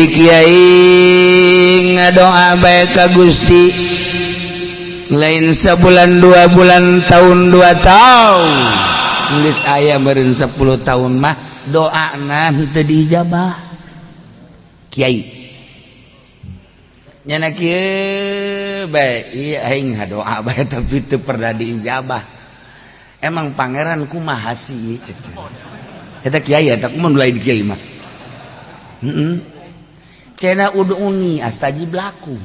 Hiji kiai ngadoa bae ka Gusti, lain sebulan, 2 bulan, tahun, 2 tahun, geus aya meureun 10 tahun mah doana teu diijabah. Kiai nyana kieu bae, ieu aing ngadoa bae tapi teu pernah diijabah. Emang Pangeran kumaha sih, cek eta kiai. Eta kumaha lain kiai mah? Heeh, cenah ud'uni astajib lakum.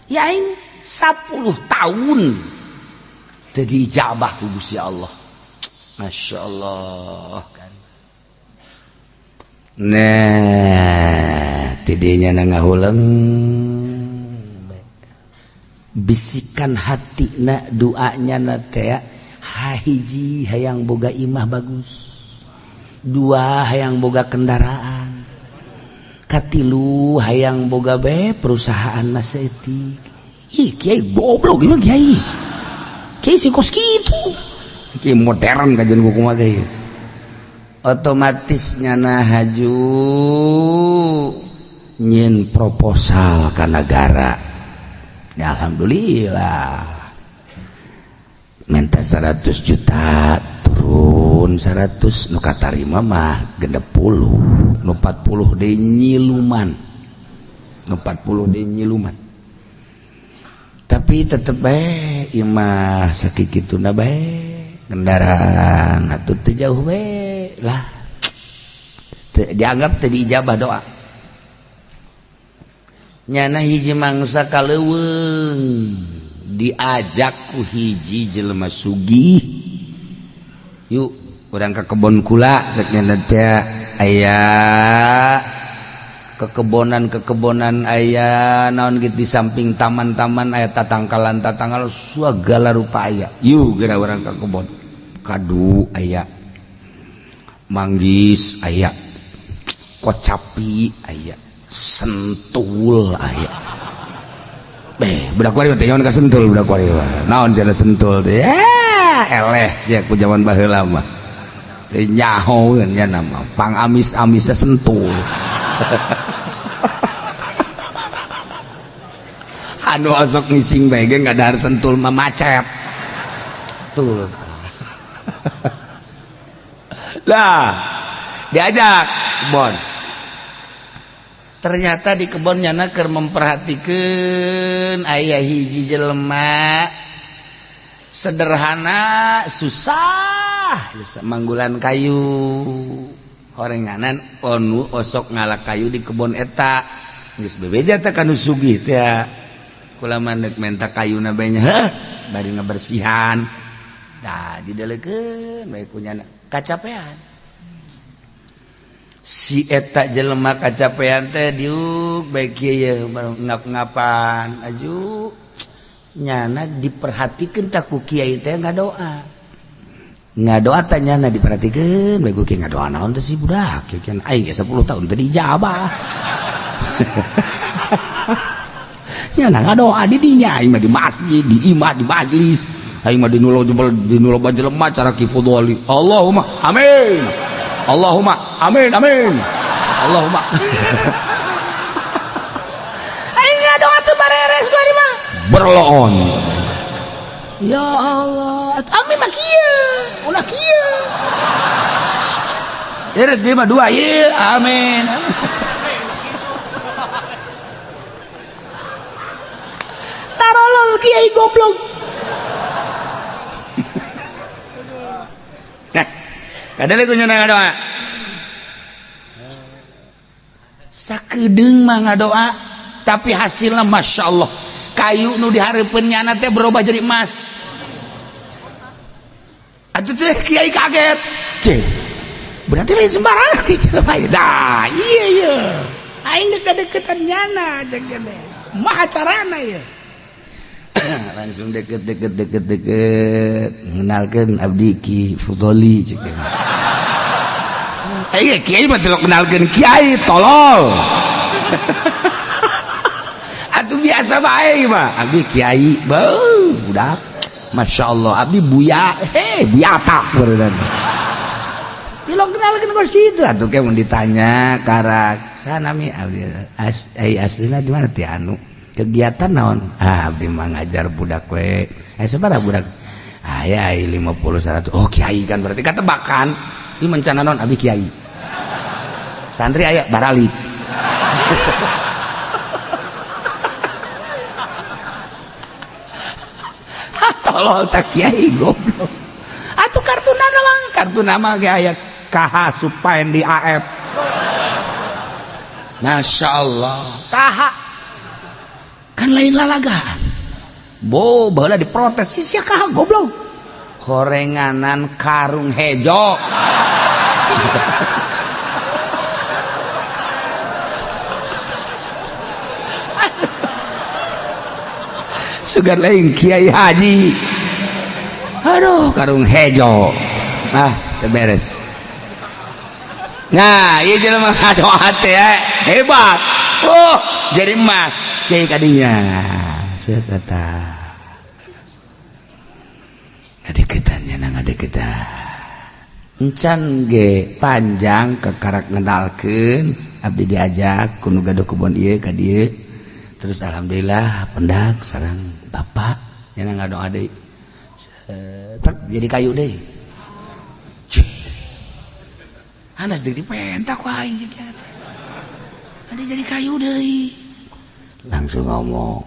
Ya aing 10 tahun teu diijabah ku Gusti Allah. Masya Allah kan. Nah, tidinya na ngahuleng, bisikan hati na, doanya na teh hiji hayang boga imah bagus, dua hayang boga kendaraan, katilu hayang boga be perusahaan masa etik. Ih, kiai goblok gimana? Kiai, kiai si kos kitu, kiai modern kajian buku mah. Otomatis nyana haju nyin proposal ke negara ya, alhamdulillah minta 100 juta turun 100, nu katarima mah 60, nu 40 deui nyiluman, nu 40 deui nyiluman. Tapi tetep bae imah sakituna bae, kendaraan atuh teu jauh bae lah. Dianggap teu diijabah doa. Nyana hiji mangsa ka leuweung, diajak ku hiji jelema sugih, "Yuk, urang ke kebon kula," cek nyana teh. Aya kekebonan kekebonan, aya naon gitu, di samping taman-taman aya tatangkalan tatangkal, segala rupa aya. "Yuk geura urang ke kebon kadu, aya manggis, aya kocapi, aya sentul, aya." Beh, budak kuari teh ka Sentul, budak kuari naon cenah Sentul teh? Ya eleh sia ku zaman baheula mah teu nyaho nya nama pang amis-amisna Sentul. Anu osok ngising bae ge ngadahar Sentul mah macet. Sentul lah, diajak kebon. Ternyata di kebon nyana keur memperhatikan aya hiji jelema sederhana, susah manggulan kayu. Horenganan onu osok ngalak kayu di kebon eta, geus bebeja teh kanu sugih teh. Kula mah menta kayuna bae nya, heuh, bari ngabersihan. Dah didelekeun bae ku nyana, kacapean si eta jelema, kacapean teh diuk bae kieu ngap-ngapan aju. Nyana diperhatikan tak ku kiai teh ngadoa, ngadoa teh. Nyana diperhatikan bae ku kiai, ngadoa naon teh si budak? Kieu aing ge 10 tahun teh diijabah. Nyana ngadoa di dinya, aing mah di masjid, di imah, di majlis, aing mah di nulo jebel, di nulo jelema cara Ki Fudoli. Allahumma amin, Allahumma amin, amin, Allahumma. Aing ngadoa teu bareres gua mah berloon. Ya Allah, amin mah kieu, ulah kieu. Beres dia mah dua, iya, amin. Tarolol kiai goblok. Nah, kadang ku nyana ngadoa. Sakedeung mah ngadoa, tapi hasilnya masya Allah, kayu nu dihareupeun nyana teh berubah jadi emas. Atuh teh kiai kaget. Cek, berarti lain sembarangan di jelema. Dah, iya iya. Aing deket-deketan nyana cek gede. Mah carana ya. Langsung deket deket deket deket, mengenalkan, "Abdi Ki Fudoli," cek. Eh, kiai mah teu kenalkeun kiai tolol. Atuh biasa bae mah. Abdi kiai, beuh, budak. Masya Allah, abdi buya, heh, biata beneran. Tilok kenalkeun kos kitu atuh ke mun ditanya karak sanami abdi ai aslina di mana ti anu kegiatan naon? Ah, abdi mah ngajar budak we. Eh, sabaraha budak? Aya ai 50 100. Oh, kiai kan berarti katebakan. Ieu mencana naon? Abdi kiai. Santri aya baralik. Tolol tak kiai goblok. Atuh kartu nama, kartu nama ge aya KH Supaen di AF. Masya Allah. KH kan lain lalagaan. Bo baheula diprotes si sia KH goblok. Horenganan karung hejo. Sugan lain kiai haji. Aduh, karung hejo. Ah, beres. Nah, ieu jelema ngadoa teh hebat. Oh, jadi emas kiai kadinya. Set eta. Ngadeukeutan nya ngadeuketan. Encan ge panjang kekarak ngenalkeun abdi diajak ku nu gaduh kebon ieu ka dieu. Terus alhamdulillah pendak sareng bapak nya ngadoa deui. Tek jadi kayu deui. Anas deui dipentak ku aing cek teh. Ada jadi kayu deui. Langsung ngomong,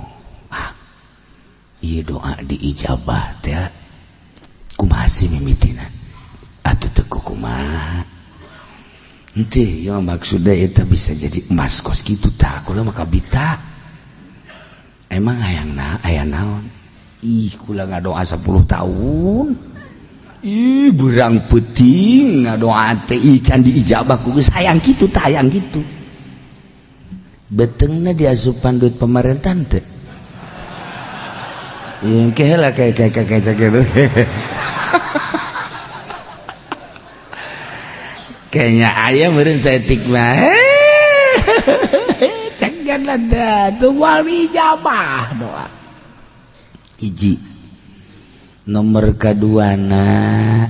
"Ah, ieu doa diijabah teh kumaha sih mimitina?" Atuh teu kumaha. Henteu, ieu maksudna eta bisa jadi emas kos kitu tah, kula mah kabita. Emang hayangna aya naon? Ih, kula ngadoa 10 tahun. Ih, berang peuting ngadoa teh ih can diijabah ku geus hayang kitu tah, hayang kitu. Beteungna diasupan duit pemerintahan teh. Ieu engke heula kayak kayak kayak kayak. Kayaknya aya meureun saeutik mah. Cegan lah dah, teu moal diijabah doa. Hiji. Nomor kaduana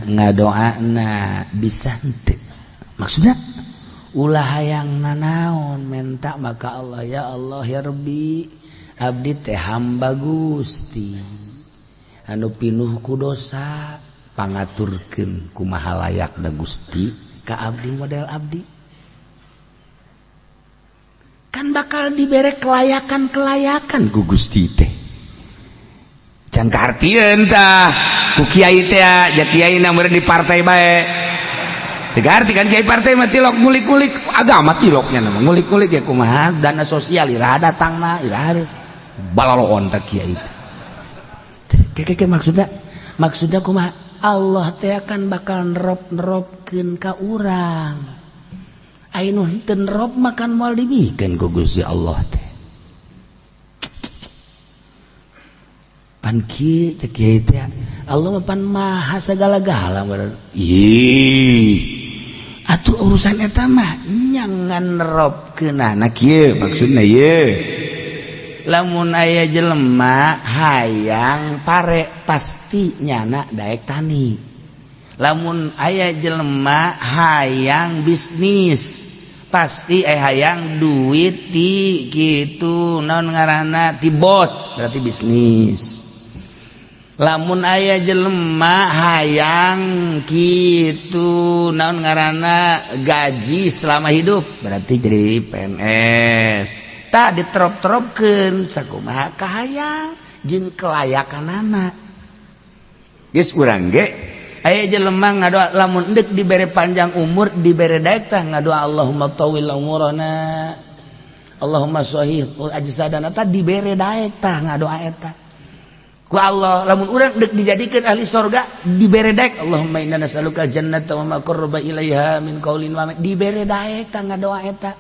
ngadoana bisa henteu. Maksudna ulah hayang nanaon menta maka Allah, ya Allah ya Rabbi, abdi teh hamba Gusti anu pinuh ku dosa, pangaturkeun kumaha layakna Gusti ka abdi model abdi. Kan bakal dibere kelayakan-kelayakan ku Gusti teh. Can kahartieun tah ku kiai teh ja kiai na meureun di partai bae. Teu kaharti kan kiai partai mah tilok ngulik-ngulik agama tiloknya nama ngulik-ngulik ya kumaha dana sosial iraha datangna iraha balaloon tah kiai teh. Keke maksudna maksudna kumaha Allah teh akan bakal nerop-neropkeun ka urang. Aya nu henteu nerop makan moal dibikeun ku Gusti Allah teh. Pan kieu cek kiai teh Allah mah pan maha segala-gala meureun. Ih, atuh urusan eta mah nyangan neropkeunana kieu maksudna ieu. Lamun aya jelema hayang pare pasti nyana daek tani. Lamun aya jelema hayang bisnis pasti hayang duit ti kitu naon ngaranna ti bos berarti bisnis. Lamun aya jelema hayang kitu naon ngaranna gaji selama hidup berarti jadi PNS. Tah diterop-teropkeun sakumaha kahayang jeung kelayakanana. Geus urang ge aya jelema ngadoa lamun endek dibere panjang umur dibere daek tah ngadoa Allahumma tawil umurana Allahumma sahih ajsadana tah dibere daek tah ngadoa eta. Ku Allah lamun urang dek dijadikeun ahli sorga dibere daek Allahumma inna nas'aluka jannata wa ma qarraba ilaiha min qaulin wa dibere daek tah ngadoa eta.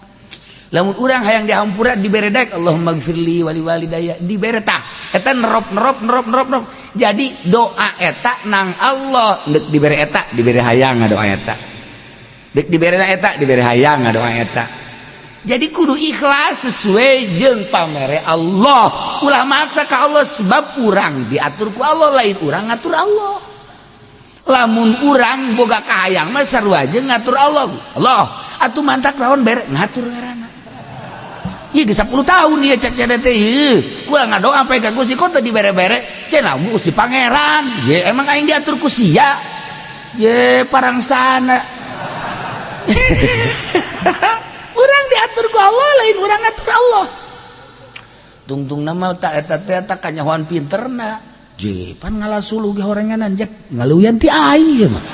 Lamun urang hayang dihampura dibere daek Allahumma gfirli wali walidayya dibere tah eta nerop nerop nerop nerop nerop. Jadi doa eta nang Allah dek dibere eta dibere hayang ngadoa eta. Dek dibere eta dibere hayang ngadoa eta. Jadi kudu ikhlas sesuai jeung pamere Allah. Ulah maksa ka Allah sebab urang diatur ku Allah lain urang ngatur Allah. Lamun urang boga kahayang mah sarua jeung ngatur Allah. Allah atuh mantak naon bere ngatur ngaranna. Ieu geus 10 tahun ieu cek cenah teh ieu. Kula ngadoa sampai ka Gusti kok teu dibere-bere. Cenah Gusti Pangeran. Je emang aing diatur ku sia. Je parangsana. Urang diatur ku Allah, lain urang ngatur Allah. Tungtung nama tak eta teh tak kanyahoan pinterna. Je pan ngalasuluh ge horenganan jek ngaluyan ti aing ieu mah.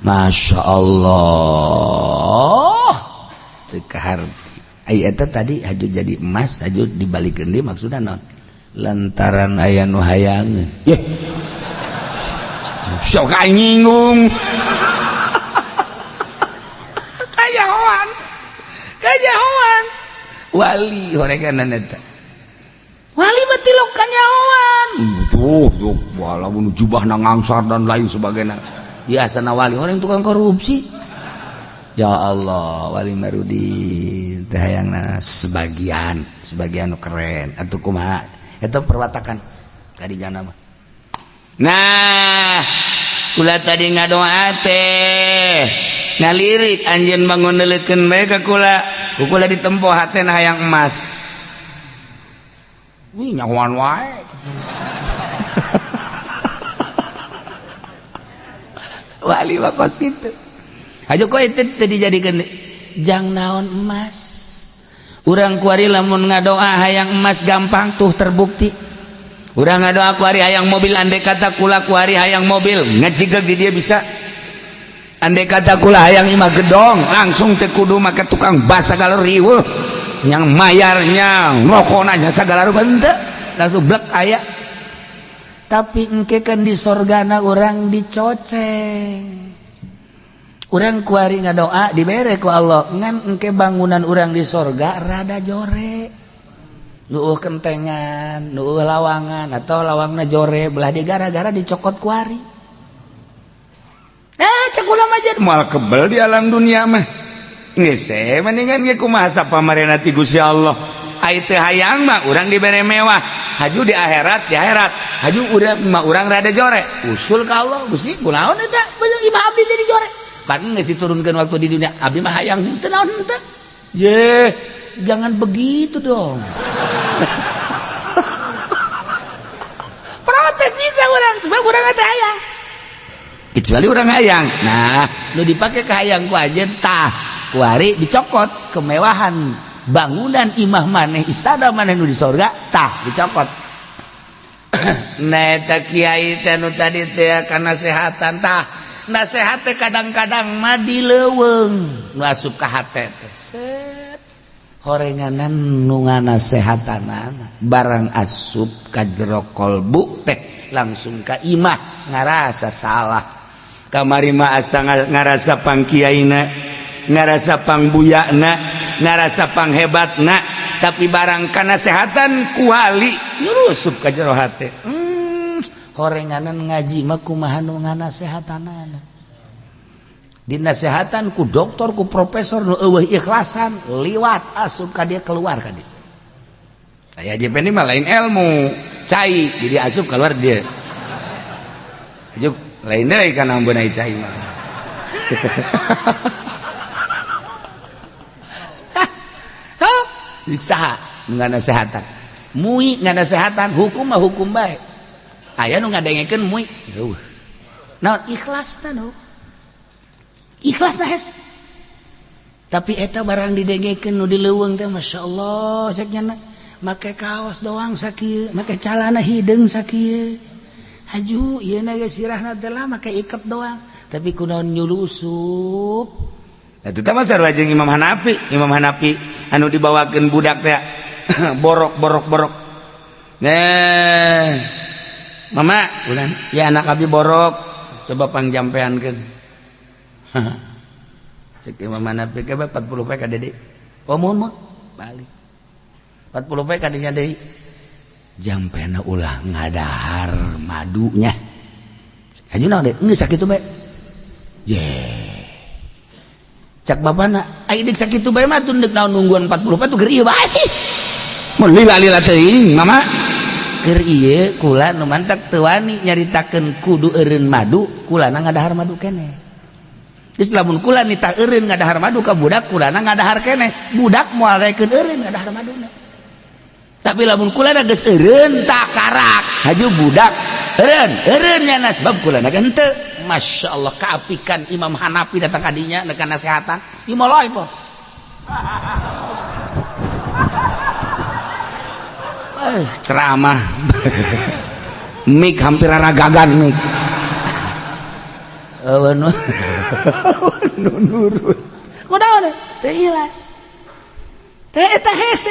Masya Allah. Teu kaharti. Ai eta tadi haju jadi emas, haju dibalikeun deui maksudna naon? Lantaran aya nu hayangeun. Ye. Sok aing nyinggung. Kajahoan. Kajahoan. Wali horenganan eta. Wali mah tilok kanyahoan. Tuh, tuh, walaupun jubahna ngangsar dan lain sebagainya. Biasana wali orang tukang korupsi. Ya Allah, wali Marudin teh hayangna sebagian, sebagian nu keren atuh kumaha? Eta perwatakan tadi jana mah. Nah, kula tadi ngadoa teh ngalirik anjeun bangun neuleukeun bae ka kula. Ku kula ditempo hatena hayang emas. Wih, nyahoan wae. Wali mah kos kitu. Hajo kok itu teu dijadikeun jang naon emas. Urang kuari lamun ngadoa hayang emas gampang tuh terbukti. Urang ngadoa kuari hayang mobil, andai kata kula kuari hayang mobil ngajigeg di dia bisa. Andai kata kula hayang imah gedong langsung teu kudu make tukang bas sagala riweuh yang mayarnya rokona nya sagala rupa henteu langsung blek aya. Tapi engke kan di sorgana urang dicoceng. Urang kuari ngadoa dibere ku Allah ngan engke bangunan urang di sorga rada jore, nu kentengan, nu lawangan atau lawangna jore belah di gara-gara dicokot kuari. Cek ulah mah jadi moal kebel di alam dunia mah. Geus mendingan ge kumaha sapamarena ti Gusti Allah. Ai teu hayang mah urang dibere mewah, haju di akhirat, di akhirat haju urang mah urang rada jore. Usul ka Allah, Gusti kunaon eta banyak imah abdi jadi jore. Pan geus diturunkeun waktu di dunia, abdi mah hayang henteu naon henteu. Je, jangan begitu dong. Protes bisa urang, sebab urang teh hayang. Kecuali urang hayang. Nah, nu dipake ka hayang ku anjeun tah, kuari dicokot kemewahan bangunan imah maneh, istana maneh nu di sorga tah dicokot. Nah, eta kiai teh nu tadi teh kana sehatan tah. Nasehat teh kadang-kadang mah di leuweung nu asup ka hate teh. Set. Horenganan nu nganasehatanana barang asup ka jero kolbu teh langsung ka imah ngarasa salah. Kamari mah asa ngarasa pangkiaina, ngarasa pangbuyana, ngarasa panghebatna, tapi barang kanasehatan ku wali nyurusup ka jero hate. Horenganan ngaji mah kumaha nu nganasehatanana. Dinasehatan ku dokter ku profesor nu eueuh ikhlasan liwat asup ka dia keluar ka dia. Aya JP ini mah lain ilmu, cai jadi asup keluar dia. Ajuk lain deui kana ambeunai cai mah. So, saha nu nganasehatan? Mui nganasehatan hukum mah hukum bae. Aya nu ngadengekeun mui. Eueuh. Naon ikhlasna nu? Ikhlas hes. Tapi eta barang didengekeun nu di leuweung teh masyaallah cek nya make kaos doang sakieu, make calana hideung sakieu. Haju ieu na ge sirahna teh lah make iket doang, tapi kunaon nyulusup. Eta teh mah sarua jeung Imam Hanafi, Imam Hanafi anu dibawakeun budak teh borok borok borok. Nah, mama, ulah ya anak abi borok, coba pangjampeankeun. Cek Imam Hanafi ke 40 poe ka dede. Oh mohon mohon balik. 40 poe ka dinya deui. Jampena ulah ngadahar madunya. Haju naon deui? Geus sakitu bae. Je. Cak bapana, ai deuk sakitu bae mah teu deuk naon nungguan 40 poe tuh geur ieu bae sih. Mun lila-lila teuing mama. Keur ieu kula nu mantak teu wani nyaritakeun kudu eureun madu, kulana ngadahar madu keneh. Geus lamun kula nitah eureun ngadahar madu ka budak, kulana ngadahar keneh, budak moal daekeun eureun ngadahar maduna. Tapi lamun kulana geus eureun tak karak, haju budak eureun, eureun nyana sebab kulana henteu. Masya Allah kaapikan Imam Hanafi datang kadinya nekan nasehatan, ieu mah lain po. Ceramah mik hampir ragagan mik nurut kunaon teu ikhlas teh eta hese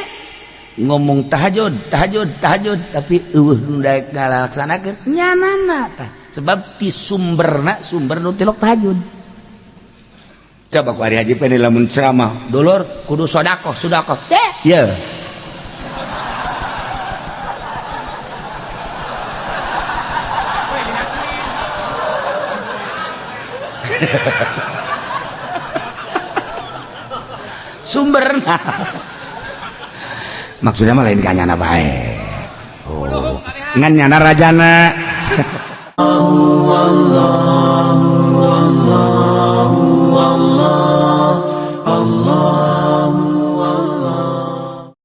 ngomong tahajud tahajud tahajud tapi eueuh nu daek ngalaksanakeun nyanana tah sebab ti sumberna sumber nu tilok tahajud. Coba ku ari Haji Peni lamun ceramah dulur kudu sedekah sedekah teh ye. Sumberna maksudnya mah lain kanyana bae. Oh, ngan nyana rajana. Allah.